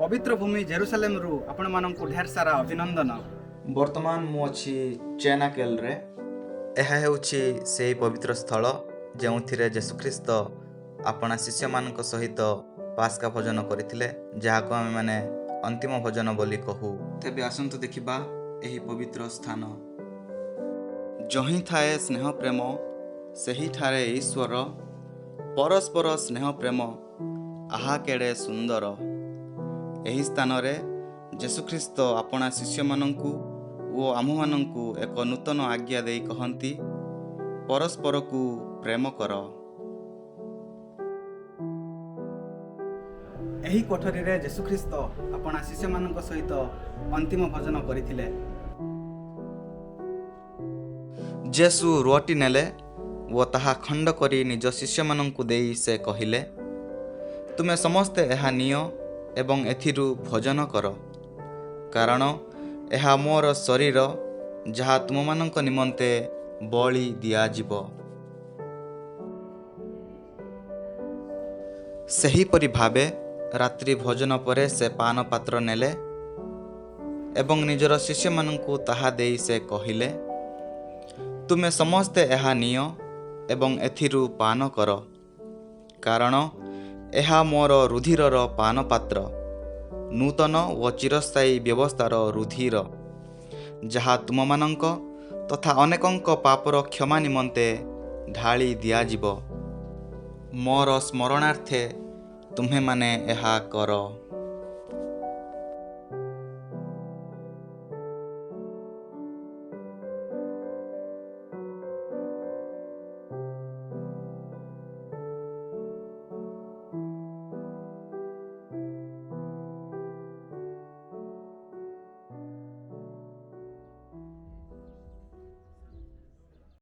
ପବିତ୍ର ଭୂମି ଜେରୁସାଲେମରୁ ଆପଣମାନଙ୍କୁ ଢେର ସାରା ଅଭିନନ୍ଦନ। ବର୍ତ୍ତମାନ ମୁଁ ଅଛି ଚେନାକେଲରେ। ଏହା ହେଉଛି ସେହି ପବିତ୍ର ସ୍ଥଳ, ଯେଉଁଥିରେ ଯୀଶୁଖ୍ରୀଷ୍ଟ ଆପଣା ଶିଷ୍ୟମାନଙ୍କ ସହିତ ପାସ୍କା ଭୋଜନ କରିଥିଲେ, ଯାହାକୁ ଆମେମାନେ ଅନ୍ତିମ ଭୋଜନ ବୋଲି କହୁ। ତେବେ ଆସନ୍ତୁ ଦେଖିବା ଏହି ପବିତ୍ର ସ୍ଥାନ। ଯହିଁ ଥାଏ ସ୍ନେହ ପ୍ରେମ, ସେହିଠାରେ ଈଶ୍ୱର। ପରସ୍ପର ସ୍ନେହ ପ୍ରେମ, ଆହା କେଡ଼େ ସୁନ୍ଦର! ଏହି ସ୍ଥାନରେ ଯୀଶୁଖ୍ରୀଷ୍ଟ ଆପଣା ଶିଷ୍ୟମାନଙ୍କୁ ଓ ଆମ୍ଭମାନଙ୍କୁ ଏକ ନୂତନ ଆଜ୍ଞା ଦେଇ କହନ୍ତି, ପରସ୍ପରକୁ ପ୍ରେମ କର। ଏହି କୋଠରୀରେ ଯୀଶୁଖ୍ରୀଷ୍ଟ ଆପଣା ଶିଷ୍ୟମାନଙ୍କ ସହିତ ଅନ୍ତିମ ଭୋଜନ କରିଥିଲେ। ଯୀଶୁ ରୋଟି ନେଲେ ଓ ତାହା ଖଣ୍ଡ କରି ନିଜ ଶିଷ୍ୟମାନଙ୍କୁ ଦେଇ ସେ କହିଲେ, ତୁମେ ସମସ୍ତେ ଏହା ନିଅ ଏବଂ ଏଥିରୁ ଭୋଜନ କର, କାରଣ ଏହା ମୋର ଶରୀର, ଯାହା ତୁମମାନଙ୍କ ନିମନ୍ତେ ବଳି ଦିଆଯିବ। ସେହିପରି ଭାବେ ରାତ୍ରି ଭୋଜନ ପରେ ସେ ପାନପାତ୍ର ନେଲେ ଏବଂ ନିଜର ଶିଷ୍ୟମାନଙ୍କୁ ତାହା ଦେଇ ସେ କହିଲେ, ତୁମେ ସମସ୍ତେ ଏହା ନିଅ ଏବଂ ଏଥିରୁ ପାନ କର, କାରଣ ଏହା ମୋର ରୁଧିରର ପାନପାତ୍ର, ନୂତନ ଓ ଚିରସ୍ଥାୟୀ ବ୍ୟବସ୍ଥାର ରୁଧିର, ଯାହା ତୁମମାନଙ୍କ ତଥା ଅନେକଙ୍କ ପାପର କ୍ଷମା ନିମନ୍ତେ ଢାଳି ଦିଆଯିବ। ମୋର ସ୍ମରଣାର୍ଥେ ତୁମ୍ଭେମାନେ ଏହା କର।